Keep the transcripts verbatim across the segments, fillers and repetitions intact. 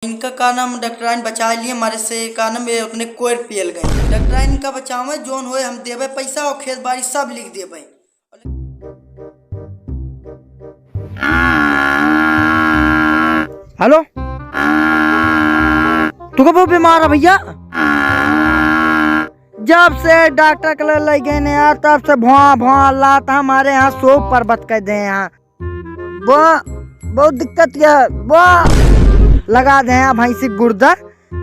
इनका का नाम डॉक्टराइन बचा लिए मारे से, का नाम ये अपने कोयर पियल गए। डॉक्टराइन इनका बचावे, जोन होए हम देबे पैसा और खेत बाड़ी सब लिख देबे। हेलो, तू कब बीमार है भैया? जब से डॉक्टर के लगे गए ने यार, तब से भुआ भुआ लात हमारे यहाँ सो परबत कर दे यहाँ। वो बहुत दिक्कत के है, वो लगा दे हैं भैंसी गुर्दा,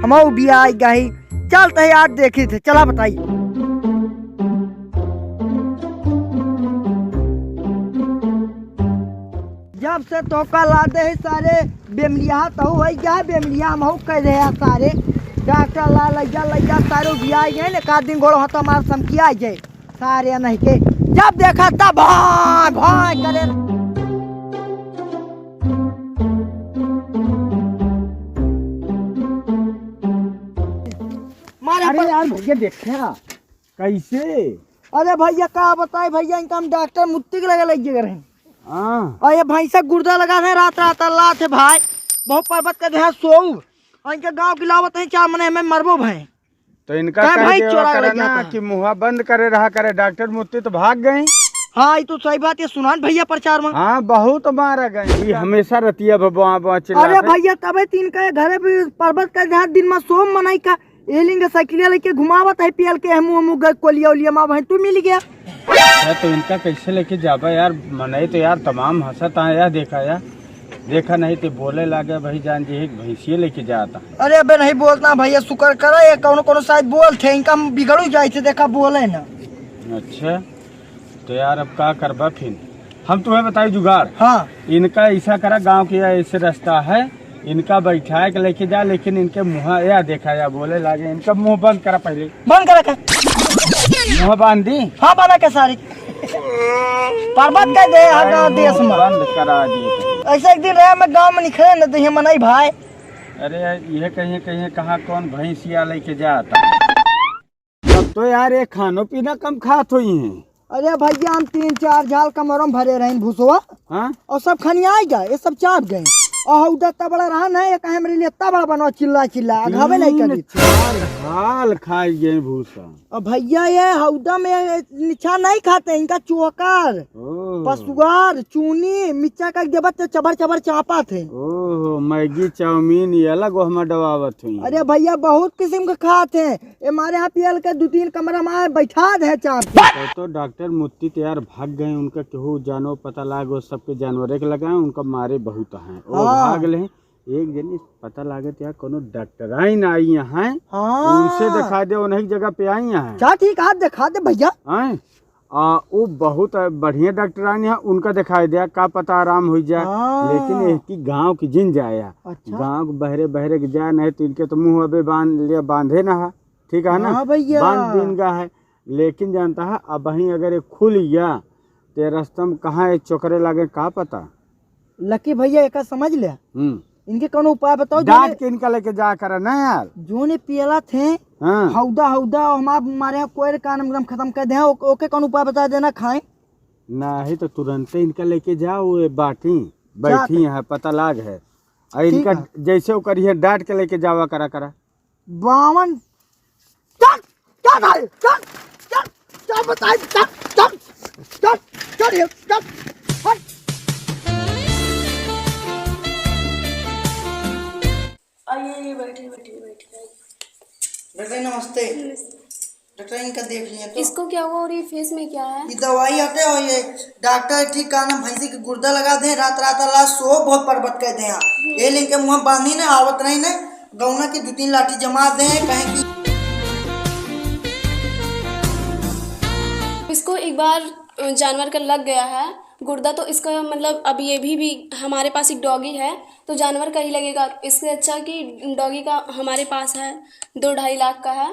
हम भी आई गई। चलते हैं यार, देखी थे, चला बताई। जब से तोका ला दे है सारे बेमरिया, तो वही क्या है बेमरिया, हम हो कह रहे हैं सारे। डॉक्टर ला लैया लैया सारे भी आई गए, एक आध दिन गोड़ो हतो हमार समकी आई जाए। सारे नहीं के जब देखा तब भाई भाई करे। मारे अरे पर यार भैया, देखा कैसे? अरे भैया, का बताई भैया, इनका हम डॉक्टर मुत्ती के लगे लग गए रहे। हाँ। और ये भैंसा गुर्दा लगा है, रात रात अल्लाह थे भाई, बहुत परबत कर रहे हैं सोऊ। और इनके गाँव की लावत है, चार मने हमें मरबो भाई। तो इनका कह कह भाई देवा चोरा करा लग ना जाता। कि मुँहा बंद करे रहा करे, डॉक्टर मुत्ती तो भाग गए। हाँ, ये तो सही बात है, सुनान भैया प्रचार में। हाँ, बहुत मारा गए। ये हमेशा रतिया भबवा बवा चिल्लाते। अरे भैया, तबे तीन का घरे भी परबत का जहाँ दिन में सोम मनाई का, ये लिंग साइकिलिया लेके घुमावत है, पियल के हमू हमू गए कोलिया उलिया माँ बहन तू मिल गया। यार, तो इनका कैसे लेके जाबा यार? मनई तो यार तमाम हंसत है यार, देखा यार। देखा नहीं तो बोले लागे, भाई जान जी एक भैंसिए लेके जाता। अरे अबे नहीं बोलता भैया, शुक्र करा, ये कौनो कौनो शायद बोल थे, इनका हम बिगड़ू जाए थे, देखा बोले ना। अच्छा, तो यार अब का करबा फिर? हम तुम्हें बताई जुगाड़। हाँ। इनका ऐसा करा, गांव के ऐसे रास्ता है, इनका बैठा के लेके जा, लेकिन इनके मुँह या देखा या बोले लागे, इनका मुँह बंद करा पहले। बंद करा का? मुँह बांध दी। हाँ, बांधा के सारी। परबत कर दे हर गाँव देश में। बंद करा दी। ऐसे एक दिन रहे, मैं गाँव में निकले न दे मनई भाई। अरे, यह कहिए, कहिए कहाँ कौन भैंसिया लेके जाता। तब तो यार, ये खानो पीना कम खात होई हैं। अरे भैया, हम तीन चार झाल कमरों में भरे रहे भूसवा। हाँ? और सब खनियाई गए, ये सब चाप गए। और हौदा इतना बड़ा रहा ना, ये कहे मेरे लिए इतना बड़ा बनवा, चिल्ला चिल्ला, अघावे नहीं तीन करी। चार झाल खाई गए भूसा। और भैया, ये हौदा में निछा नहीं खाते, इनका चोकर, ओह। पसुआर, चूनी, मिर्चा का देबत तो चबर चबर चापत है। ओहो, मैगी, चाउमीन, ये अलग ओहमा डबावत हुई। अरे भैया, बहुत किस्म के खात हैं। ये हमारे यहाँ पियल के दो तीन कमरा में आए, बैठा दे चाप के। तो, तो डॉक्टर मुत्ती तो यार भाग गए, उनका केहू जानो पता लाग, वो सबके जानवरे के लगाए, उनका मारे बहुत हैं। वो हाँ। भाग ले, एक जनी पता लागे तो यार कोनो डॉक्टराइन आई यहाँ, हाँ। उनसे दिखा दे, उन्हीं जगह पे आई यहाँ। चल ठीक, आज दिखा दे भैया। आए? आ, वो बहुत बढ़िया डॉक्टराइन है, उनका दिखाई दिया, का पता आराम हो जाए। हाँ। लेकिन एक की गाँव की जिन जाया, अच्छा। गाँव के बहरे बहरे के जाए, नहीं तो इनके तो मुँह अबे बांध लिया, बांधे ना है, ठीक है ना? हाँ भैया। बांध दिन का है, लेकिन जानता है, अब वहीं अगर ये खुल गया, तो ये रास्ता में कहाँ ये चोकरे लागे, का पता? लकी भैया, एका समझ ले। हम्म। इनके कौनो उपाय बताओ, डांट जोने के इनका लेके जा करा ना यार। जोने पियला थे, हाँ। हौदा, हौदा, हमार मारे यहाँ कोयर कान एकदम खत्म कर दे, ओ-, ओके कौनो उपाय बता देना, खाए। नहीं तो तुरंते इनका लेके जाओ, ये बाटी, बैठी जाते। हैं, पता लाग है। और ठीक इनका है। जैसे वो करिए, डांट के लेके जावा करा, करा। बावन, चल, चल भाई, चल, चल, चल बताई, चल, चल, चल, चल ये, चल, हट। आइए, आइए, बैठिए, बैठिए, बैठिए, आइए। डॉक्टर नमस्ते। नमस्ते। डॉक्टर इनका देख लिया तो। इसको क्या हुआ और ये फेस में क्या है? ये दवाई आते और ये डॉक्टर ठीक का नाम भैंसी के गुर्दा लगा दे, रात रात अल्लाह सो बहुत परबत कर दे यहाँ। हम्म। ये लेके मुँह बांधी ने आवत नहीं ने, गौना के दो तीन लाठी जमा दे, कहें कि इसको एक बार, अ, जानवर का लग गया है गुर्दा, तो इसका मतलब अब ये भी, भी हमारे पास एक डॉगी है, तो जानवर का ही लगेगा। इससे अच्छा कि डॉगी का हमारे पास है, दो ढाई लाख का है,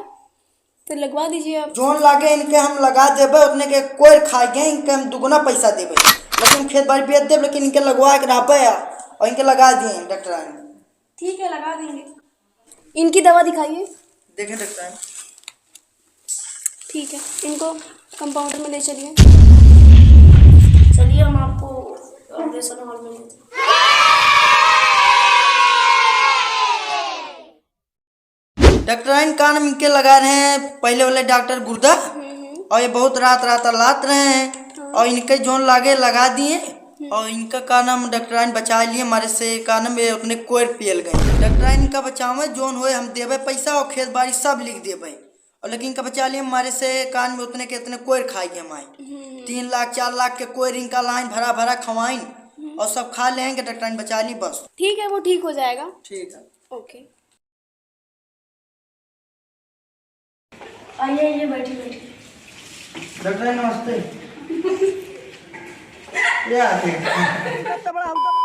तो लगवा दीजिए आप। जोन लागे इनके हम लगा देबे, उतने के कोयर खाए गए, इनके हम दुगुना पैसा देबे, लेकिन खेत बाड़ी बेच देबे, लेकिन इनके लगवा के रहबे आ, और इनके लगा दिए डॉक्टर। ठीक है, लगा देंगे। इनकी दवा दिखाइए। देखें डॉक्टर। ठीक है, इनको कंपाउंडर में ले चलिए। चलिए, हम आपको ऑपरेशन हॉल में लेते हैं। डॉक्टराइन का नाम इनके लगा रहे हैं, पहले वाले डॉक्टर गुर्दा, हम्म, हम्म। और ये बहुत रात रात लात रहे हैं, हाँ। और इनके जोन लागे लगा दिए, हम्म। और इनका का नाम डॉक्टराइन बचा लिए, हमारे से का नाम ये उतने कोयर पियल गए। डॉक्टराइन का बचावे, जोन होए हम देबे पैसा और खेत बाड़ी सब लिख देबे, और लेकिन का बचा लिए हमारे से कान में उतने के इतने कोयर खाई गए हमारे। हम्म। तीन लाख चार लाख के कोयर इनका लाइन भरा भरा खवाइन, हम्म। और सब खा लेंगे, डॉक्टराइन बचा ली बस। ठीक है, वो ठीक हो जाएगा। ठीक है। ओके। आइए, आइए, बैठिए, बैठिए। डॉक्टर, नमस्ते। ये आते हैं।